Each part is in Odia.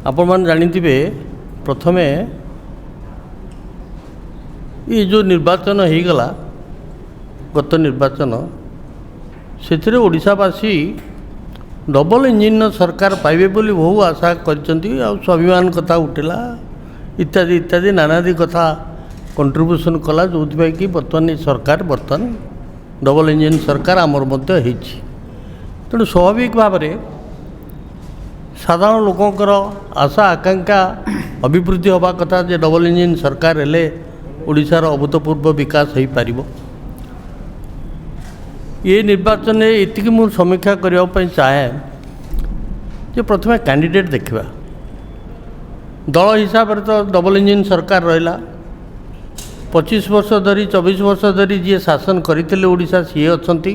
ଆପଣମାନେ ଜାଣିଥିବେ, ପ୍ରଥମେ ଏ ଯେଉଁ ନିର୍ବାଚନ ହେଇଗଲା, ଗତ ନିର୍ବାଚନ, ସେଥିରେ ଓଡ଼ିଶାବାସୀ ଡବଲ ଇଞ୍ଜିନ୍ର ସରକାର ପାଇବେ ବୋଲି ବହୁ ଆଶା କରିଛନ୍ତି। ଆଉ ସ୍ୱାଭିମାନ କଥା ଉଠିଲା, ଇତ୍ୟାଦି ଇତ୍ୟାଦି ନାନାଦି କଥା କଣ୍ଟ୍ରିବ୍ୟୁସନ୍ କଲା, ଯେଉଁଥିପାଇଁ କି ବର୍ତ୍ତମାନ ଏ ସରକାର, ବର୍ତ୍ତମାନ ଡବଲ ଇଞ୍ଜିନ୍ ସରକାର ଆମର ମଧ୍ୟ ହେଇଛି। ତେଣୁ ସ୍ୱାଭାବିକ ଭାବରେ ସାଧାରଣ ଲୋକଙ୍କର ଆଶା ଆକାଂକ୍ଷା ଅଭିବୃଦ୍ଧି ହେବା କଥା ଯେ ଡବଲ ଇଞ୍ଜିନ୍ ସରକାର ହେଲେ ଓଡ଼ିଶାର ଅଭୂତପୂର୍ବ ବିକାଶ ହୋଇପାରିବ। ଏ ନିର୍ବାଚନରେ ଏତିକି ମୁଁ ସମୀକ୍ଷା କରିବା ପାଇଁ ଚାହେଁ ଯେ ପ୍ରଥମେ କ୍ୟାଣ୍ଡିଡେଟ୍ ଦେଖିବା। ଦଳ ହିସାବରେ ତ ଡବଲ ଇଞ୍ଜିନ୍ ସରକାର ରହିଲା। 25 ବର୍ଷ ଧରି, 24 ବର୍ଷ ଧରି ଯିଏ ଶାସନ କରିଥିଲେ ଓଡ଼ିଶା, ସିଏ ଅଛନ୍ତି।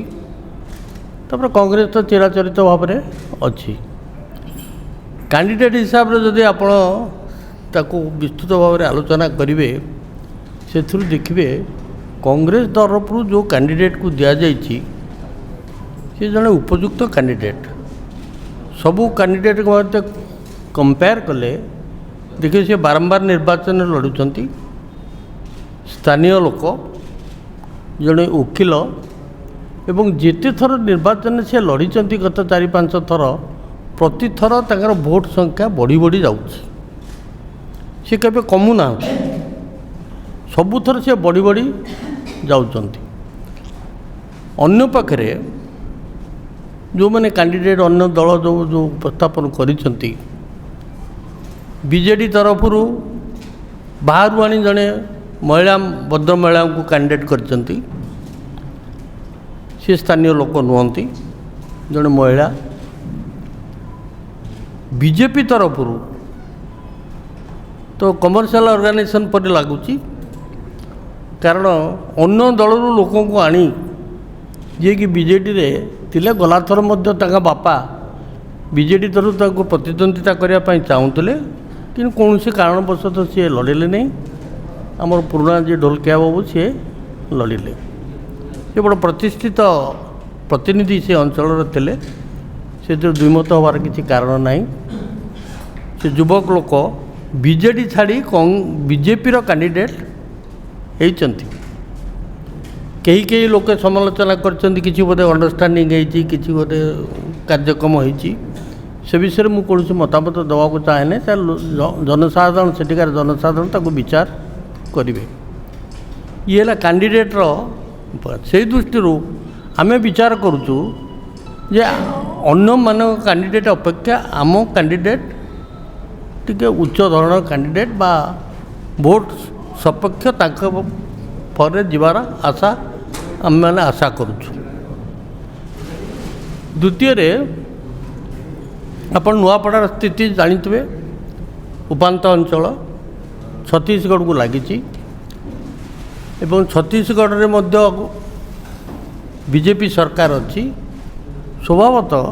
ତାପରେ କଂଗ୍ରେସ ତ ଚିରାଚରିତ ଭାବରେ ଅଛି। କ୍ୟାଣ୍ଡିଡେଟ୍ ହିସାବରେ ଯଦି ଆପଣ ତାକୁ ବିସ୍ତୃତ ଭାବରେ ଆଲୋଚନା କରିବେ, ସେଥିରୁ ଦେଖିବେ କଂଗ୍ରେସ ତରଫରୁ ଯେଉଁ କ୍ୟାଣ୍ଡିଡେଟ୍କୁ ଦିଆଯାଇଛି, ସେ ଜଣେ ଉପଯୁକ୍ତ କ୍ୟାଣ୍ଡିଡେଟ୍। ସବୁ କ୍ୟାଣ୍ଡିଡେଟ୍ଙ୍କ ମଧ୍ୟ କମ୍ପେୟାର କଲେ ଦେଖିବେ, ସେ ବାରମ୍ବାର ନିର୍ବାଚନରେ ଲଢ଼ୁଛନ୍ତି, ସ୍ଥାନୀୟ ଲୋକ, ଜଣେ ଓକିଲ ଏବଂ ଯେତେ ଥର ନିର୍ବାଚନରେ ସେ ଲଢ଼ିଛନ୍ତି ଗତ 4-5 ଥର, ପ୍ରତିଥର ତାଙ୍କର ଭୋଟ ସଂଖ୍ୟା ବଢ଼ି ବଢ଼ି ଯାଉଛି। ସେ କେବେ କମୁନାହାନ୍ତି, ସବୁଥର ସେ ବଢ଼ି ବଢ଼ି ଯାଉଛନ୍ତି। ଅନ୍ୟ ପାଖରେ ଯେଉଁମାନେ କ୍ୟାଣ୍ଡିଡେଟ୍ ଅନ୍ୟ ଦଳ ଯେଉଁ ଯେଉଁ ଉପସ୍ଥାପନ କରିଛନ୍ତି, ବିଜେଡ଼ି ତରଫରୁ ବାହାରୁ ଆଣି ଜଣେ ମହିଳା, ଭଦ୍ର ମହିଳାଙ୍କୁ କ୍ୟାଣ୍ଡିଡେଟ୍ କରିଛନ୍ତି। ସେ ସ୍ଥାନୀୟ ଲୋକ ନୁହନ୍ତି, ଜଣେ ମହିଳା। ବିଜେପି ତରଫରୁ ତ କମର୍ସିଆଲ ଅର୍ଗାନାଇଜେସନ୍ ପରି ଲାଗୁଛି, କାରଣ ଅନ୍ୟ ଦଳରୁ ଲୋକଙ୍କୁ ଆଣି, ଯିଏକି ବିଜେଡ଼ିରେ ଥିଲେ, ଗଲାଥର ମଧ୍ୟ ତାଙ୍କ ବାପା ବିଜେଡ଼ି ତରଫରୁ ତାଙ୍କୁ ପ୍ରତିଦ୍ୱନ୍ଦିତା କରିବା ପାଇଁ ଚାହୁଁଥିଲେ, କିନ୍ତୁ କୌଣସି କାରଣବଶତଃ ସିଏ ଲଢ଼ିଲେ ନାହିଁ। ଆମର ପୁରୁଣା ଯିଏ ଢୋଲକିଆ ବାବୁ, ସିଏ ଲଢ଼ିଲେ। ସେ ବଡ଼ ପ୍ରତିଷ୍ଠିତ ପ୍ରତିନିଧି ସେ ଅଞ୍ଚଳର ଥିଲେ, ସେଥିରୁ ଦ୍ୱିମତ ହେବାର କିଛି କାରଣ ନାହିଁ। ସେ ଯୁବକ ଲୋକ ବିଜେଡ଼ି ଛାଡ଼ି ବିଜେପିର କ୍ୟାଣ୍ଡିଡେଟ୍ ହେଇଛନ୍ତି। କେହି କେହି ଲୋକେ ସମାଲୋଚନା କରିଛନ୍ତି, କିଛି ବୋଧେ ଅଣ୍ଡରଷ୍ଟାଣ୍ଡିଂ ହେଇଛି, କିଛି ଗୋଟେ କାର୍ଯ୍ୟକ୍ରମ ହେଇଛି। ସେ ବିଷୟରେ ମୁଁ କୌଣସି ମତାମତ ଦେବାକୁ ଚାହେଁନି। ତା ଜନସାଧାରଣ, ସେଠିକାର ଜନସାଧାରଣ ତାକୁ ବିଚାର କରିବେ। ଇଏ ହେଲା କ୍ୟାଣ୍ଡିଡେଟ୍ର। ସେଇ ଦୃଷ୍ଟିରୁ ଆମେ ବିଚାର କରୁଛୁ ଯେ ଅନ୍ୟମାନଙ୍କ କ୍ୟାଣ୍ଡିଡେଟ୍ ଅପେକ୍ଷା ଆମ କ୍ୟାଣ୍ଡିଡେଟ୍ ଟିକେ ଉଚ୍ଚ ଧରଣର କ୍ୟାଣ୍ଡିଡେଟ୍ ବା ଭୋଟ ସପକ୍ଷ ତାଙ୍କ ପରେ ଯିବାର ଆଶା ଆମେମାନେ ଆଶା କରୁଛୁ। ଦ୍ୱିତୀୟରେ ଆପଣ ନୂଆପଡ଼ାର ସ୍ଥିତି ଜାଣିଥିବେ। ଉପାନ୍ତ ଅଞ୍ଚଳ, ଛତିଶଗଡ଼କୁ ଲାଗିଛି ଏବଂ ଛତିଶଗଡ଼ରେ ମଧ୍ୟ ବିଜେପି ସରକାର ଅଛି। ସ୍ୱଭାବତଃ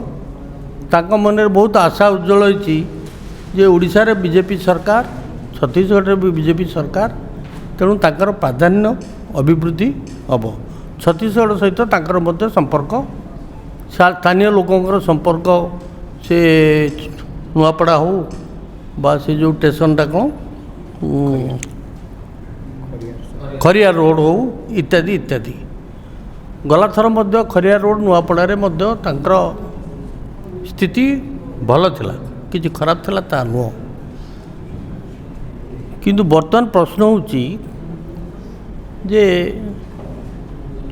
ତାଙ୍କ ମନରେ ବହୁତ ଆଶା ଉଜ୍ଜଳ ହେଇଛି ଯେ ଓଡ଼ିଶାରେ ବିଜେପି ସରକାର, ଛତିଶଗଡ଼ରେ ବି ବିଜେପି ସରକାର, ତେଣୁ ତାଙ୍କର ପ୍ରାଧାନ୍ୟ ଅଭିବୃଦ୍ଧି ହେବ। ଛତିଶଗଡ଼ ସହିତ ତାଙ୍କର ମଧ୍ୟ ସମ୍ପର୍କ, ସ୍ଥାନୀୟ ଲୋକଙ୍କର ସମ୍ପର୍କ, ସେ ନୂଆପଡ଼ା ହେଉ ବା ସେ ଯେଉଁ ଷ୍ଟେସନଟା କ'ଣ, ଖରିଆ ରୋଡ଼ ହେଉ, ଇତ୍ୟାଦି ଇତ୍ୟାଦି। ଗଲାଥର ମଧ୍ୟ ଖରିଆ ରୋଡ଼, ନୂଆପଡ଼ାରେ ମଧ୍ୟ ତାଙ୍କର ସ୍ଥିତି ଭଲ ଥିଲା, କିଛି ଖରାପ ଥିଲା ତା ନୁହଁ। କିନ୍ତୁ ବର୍ତ୍ତମାନ ପ୍ରଶ୍ନ ହେଉଛି ଯେ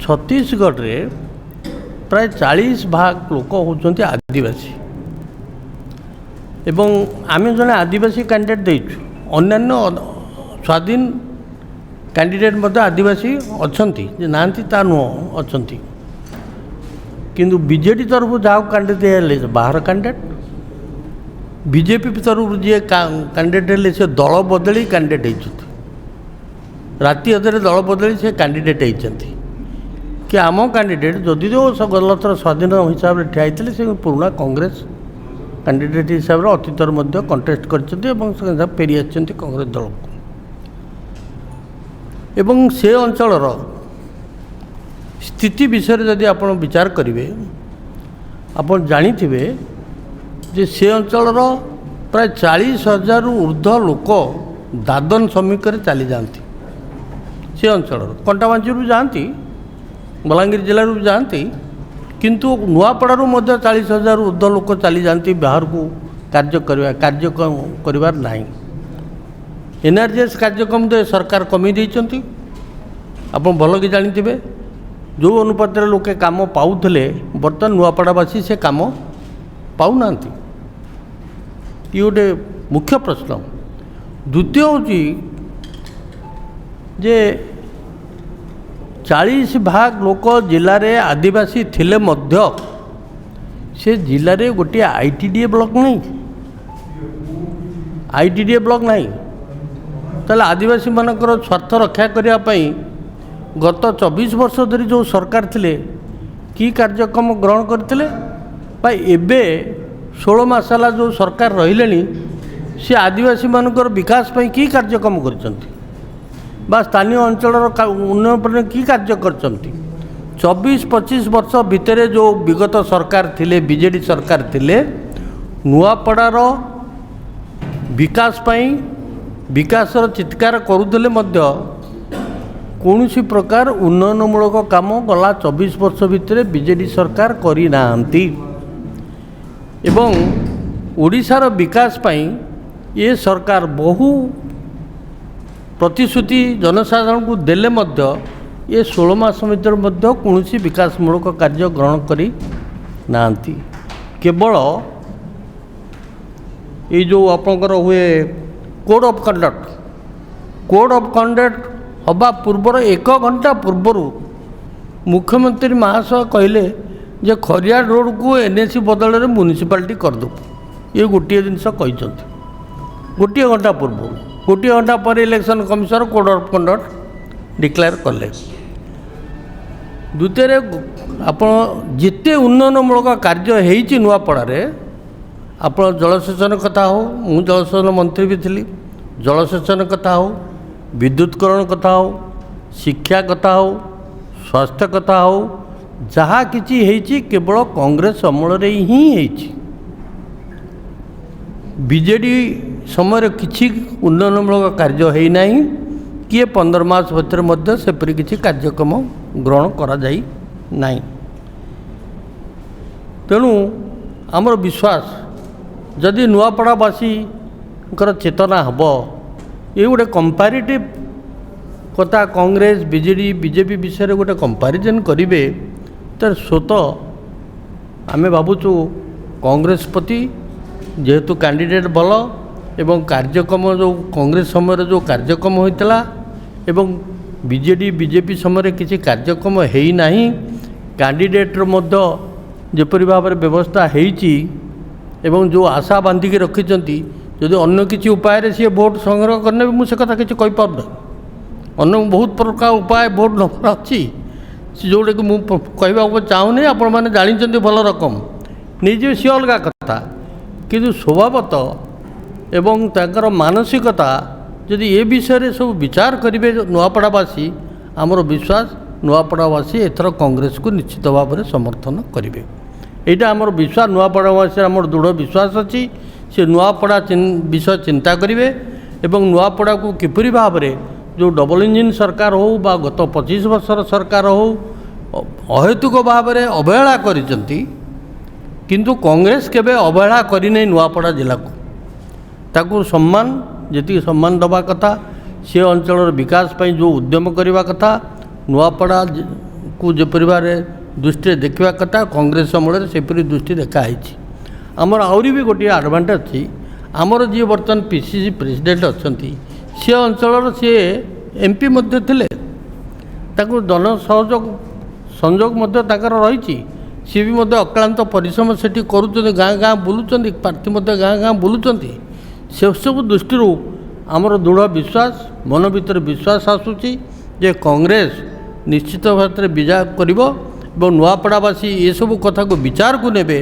ଛତିଶଗଡ଼ରେ ପ୍ରାୟ 40 ଭାଗ ଲୋକ ହେଉଛନ୍ତି ଆଦିବାସୀ ଏବଂ ଆମେ ଜଣେ ଆଦିବାସୀ କ୍ୟାଣ୍ଡିଡେଟ୍ ଦେଇଛୁ। ଅନ୍ୟାନ୍ୟ ସ୍ୱାଧୀନ କ୍ୟାଣ୍ଡିଡେଟ୍ ମଧ୍ୟ ଆଦିବାସୀ ଅଛନ୍ତି, ଯେ ନାହାନ୍ତି ତା ନୁହଁ, ଅଛନ୍ତି। କିନ୍ତୁ ବିଜେଡ଼ି ତରଫରୁ ଯାହାକୁ କ୍ୟାଣ୍ଡିଡେଟ୍ ହେଲେ ବାହାର କ୍ୟାଣ୍ଡିଡେଟ୍, ବିଜେପି ତରଫରୁ ଯିଏ କ୍ୟାଣ୍ଡିଡେଟ୍ ହେଲେ ସେ ଦଳ ବଦଳି କ୍ୟାଣ୍ଡିଡେଟ୍ ହେଇଛନ୍ତି। ରାତି ଅଧରେ ଦଳ ବଦଳି ସେ କ୍ୟାଣ୍ଡିଡେଟ୍ ହେଇଛନ୍ତି କି ଆମ କ୍ୟାଣ୍ଡିଡେଟ୍ ଯଦିଓ ଗଲତର ସ୍ୱାଧୀନ ହିସାବରେ ଠିଆ ହେଇଥିଲେ, ସେ ପୁରୁଣା କଂଗ୍ରେସ କ୍ୟାଣ୍ଡିଡେଟ୍ ହିସାବରେ ଅତୀତରେ ମଧ୍ୟ କଣ୍ଟେଷ୍ଟ କରିଛନ୍ତି ଏବଂ ସେ ଫେରି ଆସିଛନ୍ତି କଂଗ୍ରେସ ଦଳକୁ। ଏବଂ ସେ ଅଞ୍ଚଳର ସ୍ଥିତି ବିଷୟରେ ଯଦି ଆପଣ ବିଚାର କରିବେ, ଆପଣ ଜାଣିଥିବେ ଯେ ସେ ଅଞ୍ଚଳର ପ୍ରାୟ 40,000ରୁ ଉର୍ଦ୍ଧ୍ୱ ଲୋକ ଦାଦନ ଶ୍ରମିକରେ ଚାଲିଯାଆନ୍ତି। ସେ ଅଞ୍ଚଳର କଣ୍ଟାବାଞ୍ଜିରୁ ଯାଆନ୍ତି, ବଲାଙ୍ଗୀର ଜିଲ୍ଲାରୁ ବି ଯାଆନ୍ତି, କିନ୍ତୁ ନୂଆପଡ଼ାରୁ ମଧ୍ୟ 40,000ରୁ ଉର୍ଦ୍ଧ୍ୱ ଲୋକ ଚାଲିଯାଆନ୍ତି ବାହାରକୁ କାର୍ଯ୍ୟ କରିବା, କାର୍ଯ୍ୟ କରିବାର ନାହିଁ। ଏନ୍ଆର୍ଜିଏସ୍ କାର୍ଯ୍ୟକ୍ରମ ତ ସରକାର କମେଇ ଦେଇଛନ୍ତି, ଆପଣ ଭଲକି ଜାଣିଥିବେ। ଯେଉଁ ଅନୁପାତରେ ଲୋକେ କାମ ପାଉଥିଲେ, ବର୍ତ୍ତମାନ ନୂଆପଡ଼ାବାସୀ ସେ କାମ ପାଉନାହାନ୍ତି। ଇଏ ଗୋଟେ ମୁଖ୍ୟ ପ୍ରଶ୍ନ। ଦ୍ୱିତୀୟ ହେଉଛି ଯେ 40 ଭାଗ ଲୋକ ଜିଲ୍ଲାରେ ଆଦିବାସୀ ଥିଲେ ମଧ୍ୟ ସେ ଜିଲ୍ଲାରେ ଗୋଟିଏ ଆଇଟିଡିଏ ବ୍ଲକ୍ ନାହିଁ, ଆଇଟିଡିଏ ବ୍ଲକ୍ ନାହିଁ। ତାହେଲେ ଆଦିବାସୀମାନଙ୍କର ସ୍ୱାର୍ଥ ରକ୍ଷା କରିବା ପାଇଁ ଗତ 24 ବର୍ଷ ଧରି ଯେଉଁ ସରକାର ଥିଲେ, କି କାର୍ଯ୍ୟକ୍ରମ ଗ୍ରହଣ କରିଥିଲେ, ବା ଏବେ 16 ମାସ ହେଲା ଯେଉଁ ସରକାର ରହିଲେଣି, ସେ ଆଦିବାସୀମାନଙ୍କର ବିକାଶ ପାଇଁ କି କାର୍ଯ୍ୟକ୍ରମ କରିଛନ୍ତି ବା ସ୍ଥାନୀୟ ଅଞ୍ଚଳର ଉନ୍ନୟନ ପାଇଁ କି କାର୍ଯ୍ୟ କରିଛନ୍ତି? 24 25 ବର୍ଷ ଭିତରେ ଯେଉଁ ବିଗତ ସରକାର ଥିଲେ, ବିଜେଡ଼ି ସରକାର ଥିଲେ, ନୂଆପଡ଼ାର ବିକାଶ ପାଇଁ ବିକାଶର ଚିତ୍କାର କରୁଥିଲେ ମଧ୍ୟ କୌଣସି ପ୍ରକାର ଉନ୍ନୟନମୂଳକ କାମ ଗଲା 24 ବର୍ଷ ଭିତରେ ବିଜେଡ଼ି ସରକାର କରିନାହାନ୍ତି। ଏବଂ ଓଡ଼ିଶାର ବିକାଶ ପାଇଁ ଏ ସରକାର ବହୁ ପ୍ରତିଶ୍ରୁତି ଜନସାଧାରଣଙ୍କୁ ଦେଲେ ମଧ୍ୟ ଏ 16 ମାସ ଭିତରେ ମଧ୍ୟ କୌଣସି ବିକାଶମୂଳକ କାର୍ଯ୍ୟ ଗ୍ରହଣ କରି ନାହାନ୍ତି। କେବଳ ଏଇ ଯେଉଁ ଆପଣଙ୍କର ହୁଏ code of conduct, code of conduct ହେବା ପୂର୍ବର 1 ଘଣ୍ଟା ପୂର୍ବରୁ ମୁଖ୍ୟମନ୍ତ୍ରୀ ମହାଶୟ କହିଲେ ଯେ ଖରିଆର ରୋଡ଼କୁ ଏନ୍ଏସି ବଦଳରେ ମ୍ୟୁନିସିପାଲିଟି କରିଦେବୁ। ଇଏ ଗୋଟିଏ ଜିନିଷ କହିଛନ୍ତି ଗୋଟିଏ ଘଣ୍ଟା ପୂର୍ବରୁ। ଗୋଟିଏ ଘଣ୍ଟା ପରେ election commissioner code of conduct declare କଲେ। ଦ୍ୱିତୀୟରେ, ଆପଣ ଯେତେ ଉନ୍ନୟନମୂଳକ କାର୍ଯ୍ୟ ହେଇଛି ନୂଆପଡ଼ାରେ, ଆପଣ ଜଳସେଚନ କଥା ହେଉ, ମୁଁ ଜଳସେଚନ ମନ୍ତ୍ରୀ ବି ଥିଲି, ଜଳସେଚନ କଥା ହେଉ, ବିଦ୍ୟୁତକରଣ କଥା ହେଉ, ଶିକ୍ଷା କଥା ହେଉ, ସ୍ୱାସ୍ଥ୍ୟ କଥା ହେଉ, ଯାହା କିଛି ହେଇଛି କେବଳ କଂଗ୍ରେସ ଅମଳରେ ହିଁ ହେଇଛି। ବିଜେଡ଼ି ସମୟରେ କିଛି ଉନ୍ନୟନମୂଳକ କାର୍ଯ୍ୟ ହେଇନାହିଁ କିଏ 15 ମାସ ଭିତରେ ମଧ୍ୟ ସେପରି କିଛି କାର୍ଯ୍ୟକ୍ରମ ଗ୍ରହଣ କରାଯାଇ ନାହିଁ। ତେଣୁ ଆମର ବିଶ୍ୱାସ, ଯଦି ନୂଆପଡ଼ାବାସୀଙ୍କର ଚେତନା ହେବ, ଏ ଗୋଟେ କମ୍ପାରିଟିଭ୍ କଥା, କଂଗ୍ରେସ ବିଜେଡ଼ି ବିଜେପି ବିଷୟରେ ଗୋଟେ କମ୍ପାରିଜନ୍ କରିବେ, ତ ସ୍ୱତଃ ଆମେ ଭାବୁଛୁ କଂଗ୍ରେସ ପ୍ରତି ଯେହେତୁ କ୍ୟାଣ୍ଡିଡେଟ୍ ଭଲ ଏବଂ କାର୍ଯ୍ୟକ୍ରମ ଯେଉଁ କଂଗ୍ରେସ ସମୟରେ ଯେଉଁ କାର୍ଯ୍ୟକ୍ରମ ହୋଇଥିଲା ଏବଂ ବିଜେଡ଼ି ବିଜେପି ସମୟରେ କିଛି କାର୍ଯ୍ୟକ୍ରମ ହେଇନାହିଁ, କ୍ୟାଣ୍ଡିଡେଟ୍ର ମଧ୍ୟ ଯେପରି ଭାବରେ ବ୍ୟବସ୍ଥା ହେଇଛି ଏବଂ ଯେଉଁ ଆଶା ବାନ୍ଧିକି ରଖିଛନ୍ତି, ଯଦି ଅନ୍ୟ କିଛି ଉପାୟରେ ସିଏ ଭୋଟ ସଂଗ୍ରହ କରିନେବେ, ମୁଁ ସେ କଥା କିଛି କହିପାରୁନାହିଁ। ଅନ୍ୟ ବହୁତ ପ୍ରକାର ଉପାୟ ଭୋଟ ନେବାର ଅଛି, ସେ ଯେଉଁଟାକି ମୁଁ କହିବାକୁ ଚାହୁଁନି, ଆପଣମାନେ ଜାଣିଛନ୍ତି ଭଲ ରକମ ନେଇଯିବେ, ସିଏ ଅଲଗା କଥା। କିନ୍ତୁ ସ୍ୱଭାବତଃ ଏବଂ ତାଙ୍କର ମାନସିକତା ଯଦି ଏ ବିଷୟରେ ସବୁ ବିଚାର କରିବେ ନୂଆପଡ଼ାବାସୀ, ଆମର ବିଶ୍ୱାସ ନୂଆପଡ଼ାବାସୀ ଏଥର କଂଗ୍ରେସକୁ ନିଶ୍ଚିତ ଭାବରେ ସମର୍ଥନ କରିବେ। ଏଇଟା ଆମର ବିଶ୍ୱାସ, ନୂଆପଡ଼ାବାସୀର ଆମର ଦୃଢ଼ ବିଶ୍ୱାସ ଅଛି। ସେ ନୂଆପଡ଼ା ବିଷୟ ଚିନ୍ତା କରିବେ ଏବଂ ନୂଆପଡ଼ାକୁ କିପରି ଭାବରେ ଯେଉଁ ଡବଲ ଇଞ୍ଜିନ୍ ସରକାର ହେଉ ବା ଗତ 25 ବର୍ଷର ସରକାର ହେଉ ଅହେତୁକ ଭାବରେ ଅବହେଳା କରିଛନ୍ତି, କିନ୍ତୁ କଂଗ୍ରେସ କେବେ ଅବହେଳା କରିନାହିଁ ନୂଆପଡ଼ା ଜିଲ୍ଲାକୁ। ତାକୁ ସମ୍ମାନ ଯେତିକି ସମ୍ମାନ ଦେବା କଥା, ସେ ଅଞ୍ଚଳର ବିକାଶ ପାଇଁ ଯେଉଁ ଉଦ୍ୟମ କରିବା କଥା, ନୂଆପଡ଼ାକୁ ଯେପରି ଭାବରେ ଦୃଷ୍ଟିରେ ଦେଖିବା କଥା, କଂଗ୍ରେସ ଅମଳରେ ସେପରି ଦୃଷ୍ଟି ଦେଖା ହେଇଛି। ଆମର ଆହୁରି ବି ଗୋଟିଏ ଆଡ଼ଭାଣ୍ଟେଜ୍ ଅଛି। ଆମର ଯିଏ ବର୍ତ୍ତମାନ ପିସିସି ପ୍ରେସିଡେଣ୍ଟ ଅଛନ୍ତି, ସେ ଅଞ୍ଚଳର ସିଏ ଏମ୍ପି ମଧ୍ୟ ଥିଲେ, ତାକୁ ଜନ ସହଯୋଗ ସଂଯୋଗ ମଧ୍ୟ ତାଙ୍କର ରହିଛି। ସିଏ ବି ମଧ୍ୟ ଅକ୍ଳାନ୍ତ ପରିଶ୍ରମ ସେଠି କରୁଛନ୍ତି, ଗାଁ ଗାଁ ବୁଲୁଛନ୍ତି, ପ୍ରାର୍ଥୀ ମଧ୍ୟ ଗାଁ ଗାଁ ବୁଲୁଛନ୍ତି। ସେସବୁ ଦୃଷ୍ଟିରୁ ଆମର ଦୃଢ଼ ବିଶ୍ୱାସ, ମନ ଭିତରେ ବିଶ୍ୱାସ ଆସୁଛି ଯେ କଂଗ୍ରେସ ନିଶ୍ଚିତ ଭାବରେ ବିଜୟ କରିବ ଏବଂ ନୂଆପଡ଼ାବାସୀ ଏସବୁ କଥାକୁ ବିଚାରକୁ ନେବେ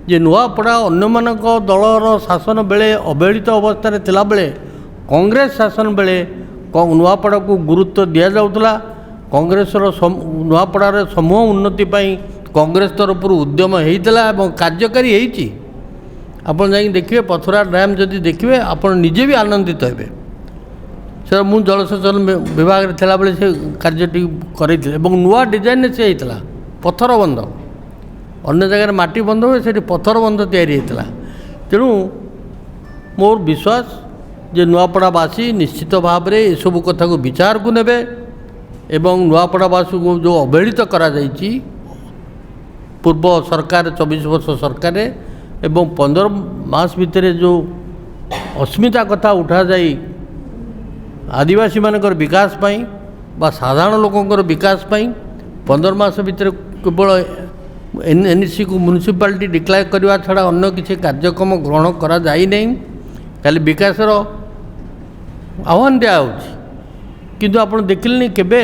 ଯେ ନୂଆପଡ଼ା ଅନ୍ୟମାନଙ୍କ ଦଳର ଶାସନ ବେଳେ ଅବହେଳିତ ଅବସ୍ଥାରେ ଥିଲାବେଳେ କଂଗ୍ରେସ ଶାସନ ବେଳେ ନୂଆପଡ଼ାକୁ ଗୁରୁତ୍ୱ ଦିଆଯାଉଥିଲା। କଂଗ୍ରେସର ନୂଆପଡ଼ାର ସମୂହ ଉନ୍ନତି ପାଇଁ କଂଗ୍ରେସ ତରଫରୁ ଉଦ୍ୟମ ହେଇଥିଲା ଏବଂ କାର୍ଯ୍ୟକାରୀ ହେଇଛି। ଆପଣ ଯାଇକି ଦେଖିବେ ପଥରା ଡ୍ୟାମ୍, ଯଦି ଦେଖିବେ ଆପଣ ନିଜେ ବି ଆନନ୍ଦିତ ହେବେ। ସେଟା ମୁଁ ଜଳସେଚନ ବିଭାଗରେ ଥିଲାବେଳେ ସେ କାର୍ଯ୍ୟଟି କରେଇଥିଲେ ଏବଂ ନୂଆ ଡିଜାଇନରେ ସେ ହେଇଥିଲା। ପଥର ବନ୍ଧ, ଅନ୍ୟ ଜାଗାରେ ମାଟି ବନ୍ଧ ହୁଏ, ସେଠି ପଥର ବନ୍ଧ ତିଆରି ହେଇଥିଲା। ତେଣୁ ମୋର ବିଶ୍ୱାସ ଯେ ନୂଆପଡ଼ାବାସୀ ନିଶ୍ଚିତ ଭାବରେ ଏସବୁ କଥାକୁ ବିଚାରକୁ ନେବେ ଏବଂ ନୂଆପଡ଼ାବାସୀକୁ ଯେଉଁ ଅବହେଳିତ କରାଯାଇଛି ପୂର୍ବ ସରକାର, 24 ବର୍ଷ ସରକାରରେ ଏବଂ 15 ମାସ ଭିତରେ ଯେଉଁ ଅସ୍ମିତା କଥା ଉଠାଯାଇ ଆଦିବାସୀମାନଙ୍କର ବିକାଶ ପାଇଁ ବା ସାଧାରଣ ଲୋକଙ୍କର ବିକାଶ ପାଇଁ 15 ମାସ ଭିତରେ କେବଳ ଏନ୍ଏସିକୁ ମ୍ୟୁନିସିପାଲିଟି ଡିକ୍ଲେୟାର କରିବା ଛଡ଼ା ଅନ୍ୟ କିଛି କାର୍ଯ୍ୟକ୍ରମ ଗ୍ରହଣ କରାଯାଇନାହିଁ। ଖାଲି ବିକାଶର ଆହ୍ୱାନ ଦିଆହେଉଛି, କିନ୍ତୁ ଆପଣ ଦେଖିଲେନି କେବେ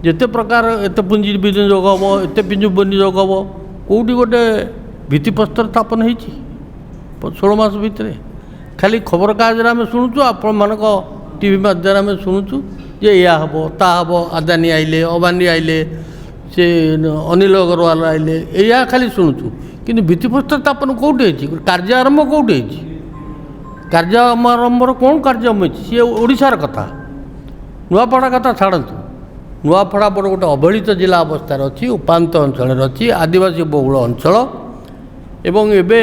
ଯେତେ ପ୍ରକାର ଏତେ ପୁଞ୍ଜି ବିନିଯୋଗ ହେବ, ଏତେ ପୁଞ୍ଜି ବିନିଯୋଗ ହେବ, କେଉଁଠି ଗୋଟେ ଭିତ୍ତିପ୍ରସ୍ତର ସ୍ଥାପନ ହେଇଛି 16 ମାସ ଭିତରେ? ଖାଲି ଖବରକାଗଜରେ ଆମେ ଶୁଣୁଛୁ, ଆପଣମାନଙ୍କ ଟିଭି ମାଧ୍ୟମରେ ଆମେ ଶୁଣୁଛୁ ଯେ ଏଇଆ ହେବ, ତା ହେବ, ଆଦାନୀ ଆଇଲେ, ଅମ୍ବାନୀ ଆଇଲେ, ସେ ଅନିଲ ଅଗ୍ରୱାଲ ଆଇଲେ, ଏଇଆ ଖାଲି ଶୁଣୁଛୁ। କିନ୍ତୁ ଭିତ୍ତିପ୍ରସ୍ତର ସ୍ଥାପନ କେଉଁଠି ହେଇଛି? କାର୍ଯ୍ୟ ଆରମ୍ଭ କେଉଁଠି ହେଇଛି? କାର୍ଯ୍ୟ ଆରମ୍ଭର କ'ଣ କାର୍ଯ୍ୟ ହେଇଛି? ସିଏ ଓଡ଼ିଶାର କଥା, ନୂଆପଡ଼ା କଥା ଛାଡ଼ନ୍ତୁ। ନୂଆପଡ଼ା ବଡ଼ ଗୋଟେ ଅବହେଳିତ ଜିଲ୍ଲା ଅବସ୍ଥାରେ ଅଛି, ଉପାନ୍ତ ଅଞ୍ଚଳରେ ଅଛି, ଆଦିବାସୀ ବହୁଳ ଅଞ୍ଚଳ। ଏବଂ ଏବେ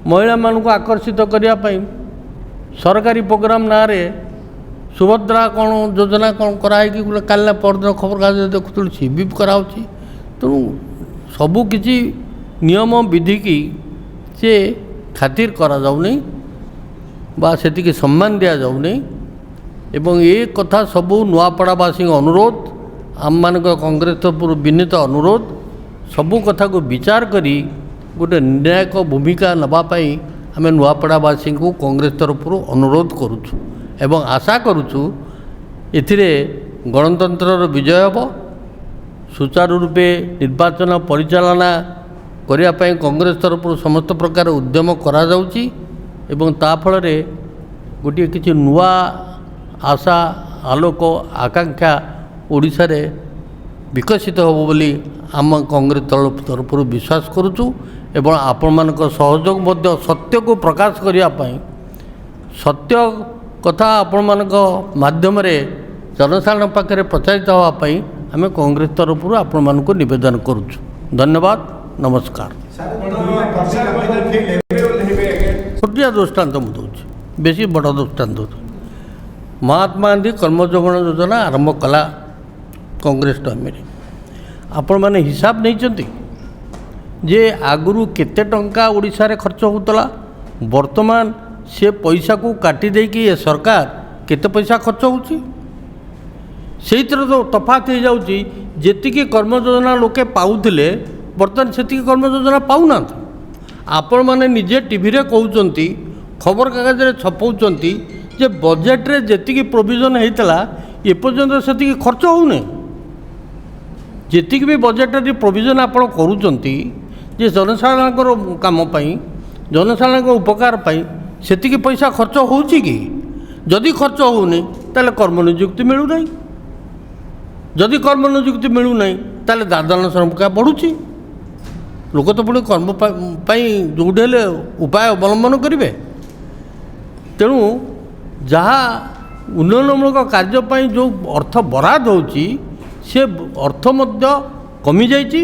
ମହିଳାମାନଙ୍କୁ ଆକର୍ଷିତ କରିବା ପାଇଁ ସରକାରୀ ପ୍ରୋଗ୍ରାମ ନାଁରେ ସୁଭଦ୍ରା କ'ଣ ଯୋଜନା କ'ଣ କରାହେଇକି ଗୋଟେ କାଲି ନା ପରଦିନ ଖବରକାଗଜରେ ଦେଖୁଥିଲୁ, ସିଏ ବି କରାହେଉଛି। ତେଣୁ ସବୁକିଛି ନିୟମ ବିଧିକି ସେ ଖାତିର କରାଯାଉନି ବା ସେତିକି ସମ୍ମାନ ଦିଆଯାଉନି। ଏବଂ ଏ କଥା ସବୁ ନୂଆପଡ଼ାବାସୀଙ୍କ ଅନୁରୋଧ, ଆମମାନଙ୍କ କଂଗ୍ରେସ ତରଫରୁ ବିନୀତ ଅନୁରୋଧ, ସବୁ କଥାକୁ ବିଚାର କରି ଗୋଟେ ନିର୍ଣ୍ଣାୟକ ଭୂମିକା ନେବା ପାଇଁ ଆମେ ନୂଆପଡ଼ାବାସୀଙ୍କୁ କଂଗ୍ରେସ ତରଫରୁ ଅନୁରୋଧ କରୁଛୁ ଏବଂ ଆଶା କରୁଛୁ ଏଥିରେ ଗଣତନ୍ତ୍ରର ବିଜୟ ହେବ। ସୁଚାରୁ ରୂପେ ନିର୍ବାଚନ ପରିଚାଳନା କରିବା ପାଇଁ କଂଗ୍ରେସ ତରଫରୁ ସମସ୍ତ ପ୍ରକାର ଉଦ୍ୟମ କରାଯାଉଛି ଏବଂ ତା ଫଳରେ ଗୋଟିଏ କିଛି ନୂଆ ଆଶା, ଆଲୋକ, ଆକାଂକ୍ଷା ଓଡ଼ିଶାରେ ବିକଶିତ ହେବ ବୋଲି ଆମ କଂଗ୍ରେସ ଦଳ ତରଫରୁ ବିଶ୍ୱାସ କରୁଛୁ। ଏବଂ ଆପଣମାନଙ୍କ ସହଯୋଗ ମଧ୍ୟ ସତ୍ୟକୁ ପ୍ରକାଶ କରିବା ପାଇଁ, ସତ୍ୟ କଥା ଆପଣମାନଙ୍କ ମାଧ୍ୟମରେ ଜନସାଧାରଣ ପାଖରେ ପ୍ରଚାରିତ ହେବା ପାଇଁ ଆମେ କଂଗ୍ରେସ ତରଫରୁ ଆପଣମାନଙ୍କୁ ନିବେଦନ କରୁଛୁ। ଧନ୍ୟବାଦ, ନମସ୍କାର। ଛୋଟିଆ ଦୃଷ୍ଟାନ୍ତ ମୁଁ ଦେଉଛି, ବେଶୀ ବଡ଼ ଦୃଷ୍ଟାନ୍ତ ଦେଉଛି। ମହାତ୍ମା ଗାନ୍ଧୀ କର୍ମଯୋଗଣ ଯୋଜନା ଆରମ୍ଭ କଲା କଂଗ୍ରେସ ଟାଇମ୍ରେ। ଆପଣମାନେ ହିସାବ ନେଇଛନ୍ତି ଯେ ଆଗରୁ କେତେ ଟଙ୍କା ଓଡ଼ିଶାରେ ଖର୍ଚ୍ଚ ହେଉଥିଲା, ବର୍ତ୍ତମାନ ସେ ପଇସାକୁ କାଟି ଦେଇକି ଏ ସରକାର କେତେ ପଇସା ଖର୍ଚ୍ଚ ହେଉଛି? ସେଇଥିରେ ତ ତଫାତ ହେଇଯାଉଛି। ଯେତିକି କର୍ମଯୋଜନା ଲୋକେ ପାଉଥିଲେ ବର୍ତ୍ତମାନ ସେତିକି କର୍ମଯୋଜନା ପାଉନାହାନ୍ତି। ଆପଣମାନେ ନିଜେ ଟିଭିରେ କହୁଛନ୍ତି, ଖବରକାଗଜରେ ଛପାଉଛନ୍ତି ଯେ ବଜେଟ୍ରେ ଯେତିକି ପ୍ରୋଭିଜନ୍ ହେଇଥିଲା ଏପର୍ଯ୍ୟନ୍ତ ସେତିକି ଖର୍ଚ୍ଚ ହେଉନି। ଯେତିକି ବି ବଜେଟରେ ପ୍ରୋଭିଜନ୍ ଆପଣ କରୁଛନ୍ତି ଯେ ଜନସାଧାରଣଙ୍କର କାମ ପାଇଁ, ଜନସାଧାରଣଙ୍କ ଉପକାର ପାଇଁ, ସେତିକି ପଇସା ଖର୍ଚ୍ଚ ହେଉଛି କି? ଯଦି ଖର୍ଚ୍ଚ ହେଉନି ତାହେଲେ କର୍ମ ନିଯୁକ୍ତି ମିଳୁନାହିଁ। ଯଦି କର୍ମ ନିଯୁକ୍ତି ମିଳୁନାହିଁ ତାହେଲେ ଦାଦନ ସଂଖ୍ୟା ବଢ଼ୁଛି। ଲୋକ ତ ପୁଣି କର୍ମ ପାଇଁ ଯେଉଁଠି ହେଲେ ଉପାୟ ଅବଲମ୍ବନ କରିବେ। ତେଣୁ ଯାହା ଉନ୍ନୟନମୂଳକ କାର୍ଯ୍ୟ ପାଇଁ ଯେଉଁ ଅର୍ଥ ବରାଦ ହେଉଛି ସେ ଅର୍ଥ ମଧ୍ୟ କମିଯାଇଛି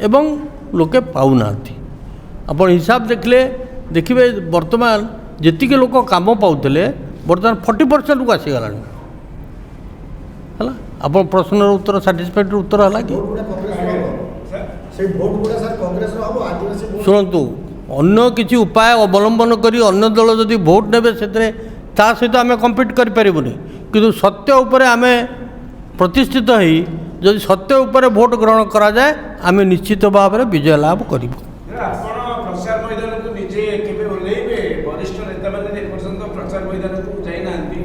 ଏବଂ ଲୋକେ ପାଉନାହାନ୍ତି। ଆପଣ ହିସାବ ଦେଖିଲେ ଦେଖିବେ ବର୍ତ୍ତମାନ ଯେତିକି ଲୋକ କାମ ପାଉଥିଲେ ବର୍ତ୍ତମାନ 40%କୁ ଆସିଗଲାଣି। ହେଲା, ଆପଣ ପ୍ରଶ୍ନର ଉତ୍ତର ସାଟିସ୍ଫାଇଡ଼ର ଉତ୍ତର ହେଲା କି? ଶୁଣନ୍ତୁ, ଅନ୍ୟ କିଛି ଉପାୟ ଅବଲମ୍ବନ କରି ଅନ୍ୟ ଦଳ ଯଦି ଭୋଟ ନେବେ ସେଥିରେ ତା ସହିତ ଆମେ କମ୍ପିଟ୍ କରିପାରିବୁନି, କିନ୍ତୁ ସତ୍ୟ ଉପରେ ଆମେ ପ୍ରତିଷ୍ଠିତ ହେଇ ଯଦି ସତ୍ୟ ଉପରେ ଭୋଟ ଗ୍ରହଣ କରାଯାଏ ଆମେ ନିଶ୍ଚିତ ଭାବରେ ବିଜୟ ଲାଭ କରିବୁ। ଆପଣ ପ୍ରଚାର ମଇଦାନକୁ ନିଜେ କେବେ ଓହ୍ଲେଇବେ? ବରିଷ୍ଠ ନେତାମାନେ ଏପର୍ଯ୍ୟନ୍ତ ପ୍ରଚାର ମଇଦାନକୁ ଯାଇନାହାନ୍ତି,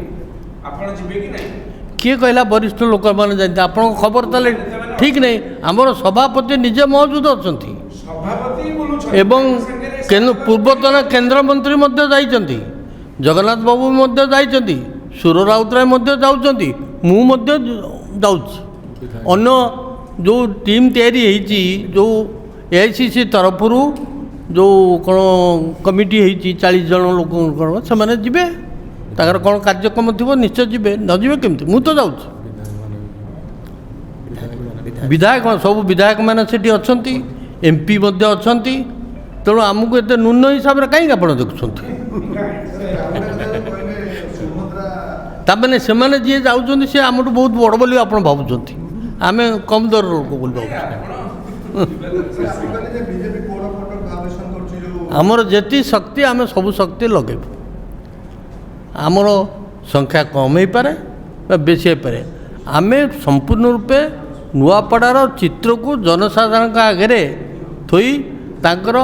ଆପଣ ଯିବେ କି ନାହିଁ? କିଏ କହିଲା ବରିଷ୍ଠ ଲୋକମାନେ ଯାଇଛନ୍ତି? ଆପଣଙ୍କ ଖବର ତାହେଲେ ଠିକ୍ ନାହିଁ। ଆମର ସଭାପତି ନିଜେ ମହଜୁଦ ଅଛନ୍ତି ଏବଂ ପୂର୍ବତନ କେନ୍ଦ୍ରମନ୍ତ୍ରୀ ମଧ୍ୟ ଯାଇଛନ୍ତି, ଜଗନ୍ନାଥ ବାବୁ ମଧ୍ୟ ଯାଇଛନ୍ତି, ସୁର ରାଉତରାୟ ମଧ୍ୟ ଯାଉଛନ୍ତି, ମୁଁ ମଧ୍ୟ ଯାଉଛି। ଅନ୍ୟ ଯେଉଁ ଟିମ୍ ତିଆରି ହେଇଛି, ଯେଉଁ AICC ତରଫରୁ ଯେଉଁ କ'ଣ କମିଟି ହେଇଛି 40 ଜଣ ଲୋକଙ୍କର, ସେମାନେ ଯିବେ। ତାଙ୍କର କ'ଣ କାର୍ଯ୍ୟକ୍ରମ ଥିବ, ନିଶ୍ଚୟ ଯିବେ। ନ ଯିବେ କେମିତି? ମୁଁ ତ ଯାଉଛି। ବିଧାୟକ, ସବୁ ବିଧାୟକମାନେ ସେଠି ଅଛନ୍ତି, ଏମ୍ପି ମଧ୍ୟ ଅଛନ୍ତି। ତେଣୁ ଆମକୁ ଏତେ ନ୍ୟୁନ ହିସାବରେ କାହିଁକି ଆପଣ ଦେଖୁଛନ୍ତି? କହିଲେ ସୁଭଦ୍ରା ତାମାନେ ସେମାନେ ଯିଏ ଯାଉଛନ୍ତି, ସେ ଆମଠୁ ବହୁତ ବଡ଼ ବୋଲି ଆପଣ ଭାବୁଛନ୍ତି, ଆମେ କମ୍ ଦରର ଲୋକ ବୋଲି ଭାବୁଛନ୍ତି? ଆପଣ କହିଲେ ଯେ BJP code of conduct violation କରୁଛି ଯୋଉ ଆମର ଯେତିକି ଶକ୍ତି, ଆମେ ସବୁ ଶକ୍ତି ଲଗେଇବୁ। ଆମର ସଂଖ୍ୟା କମ୍ ହେଇପାରେ ବା ବେଶୀ ହେଇପାରେ। ଆମେ ସମ୍ପୂର୍ଣ୍ଣ ରୂପେ ନୂଆପଡ଼ାର ଚିତ୍ରକୁ ଜନସାଧାରଣଙ୍କ ଆଗରେ ଥୋଇ ତାଙ୍କର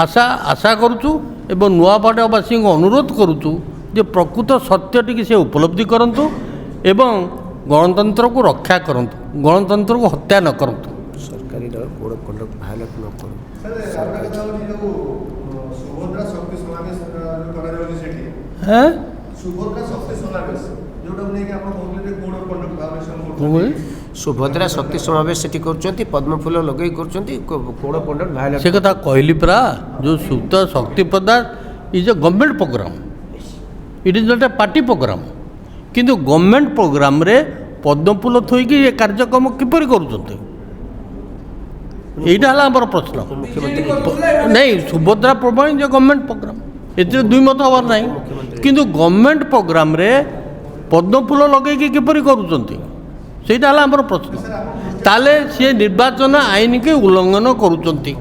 ଆଶା ଆଶା କରୁଛୁ ଏବଂ ନୂଆପଡ଼ାବାସୀଙ୍କୁ ଅନୁରୋଧ କରୁଛୁ ଯେ ପ୍ରକୃତ ସତ୍ୟଟିକି ସେ ଉପଲବ୍ଧି କରନ୍ତୁ ଏବଂ ଗଣତନ୍ତ୍ରକୁ ରକ୍ଷା କରନ୍ତୁ, ଗଣତନ୍ତ୍ରକୁ ହତ୍ୟା ନ କରନ୍ତୁ। ସରକାରୀ ଦଳ କୋଡ଼ ଅଫ୍ କଣ୍ଡକ୍ଟ ଭାୟୋଲେଟ୍ ନ କରୁ। ସାର୍, ଆଉ ଗୋଟେ କଥା ହେଉଛି ଯୋଉ ସୁଭଦ୍ରା ଶକ୍ତି ସମାବେଶ ଯୋଉ କରାଯାଉଛି ସେଠି, ହେଁ। ସୁଭଦ୍ରା ଶକ୍ତି ସମାବେଶ ଯୋଉଟାକୁ ନେଇକି ଆପଣ କହୁଥିଲେ ଯେ କୋଡ୍ ଅଫ୍ କଣ୍ଡକ୍ଟ ଭାୟୋଲେସନ କ'ଣ କରୁଛନ୍ତି। କହିଲେ? ସୁଭଦ୍ରା ଶକ୍ତି ସମାବେଶ ସେଠି କରୁଛନ୍ତି, ପଦ୍ମଫୁଲ ଲଗେଇ କରୁଛନ୍ତି, କୋଡ଼ ଅଫ୍ କଣ୍ଡକ୍ଟ ଭାୟୋଲେଟ୍। ସେ କଥା କହିଲି ପରା, ଯେଉଁ ସୁତ ଶକ୍ତି ପ୍ରଦାନ is a government program, it is not a party program. କିନ୍ତୁ ଗଭର୍ଣ୍ଣମେଣ୍ଟ ପ୍ରୋଗ୍ରାମରେ ପଦ୍ମଫୁଲ ଥୋଇକି ଏ କାର୍ଯ୍ୟକ୍ରମ କିପରି କରୁଛନ୍ତି, ଏଇଟା ହେଲା ଆମର ପ୍ରଶ୍ନ। ବିଜେଡି କରୁଥିଲା, ଏମାନେ ନାଇଁ, Subhadra program is a government program, ଏଥିରେ ଦୁଇ ମତ ହେବାର ନାହିଁ। କିନ୍ତୁ ଗଭର୍ଣ୍ଣମେଣ୍ଟ ପ୍ରୋଗ୍ରାମରେ ପଦ୍ମଫୁଲ ଲଗେଇକି କିପରି କରୁଛନ୍ତି, ସେଇଟା ହେଲା ଆମର ପ୍ରଶ୍ନ। ତାହେଲେ ସିଏ ନିର୍ବାଚନ ଆଇନକି ଉଲ୍ଲଂଘନ କରୁଛନ୍ତି।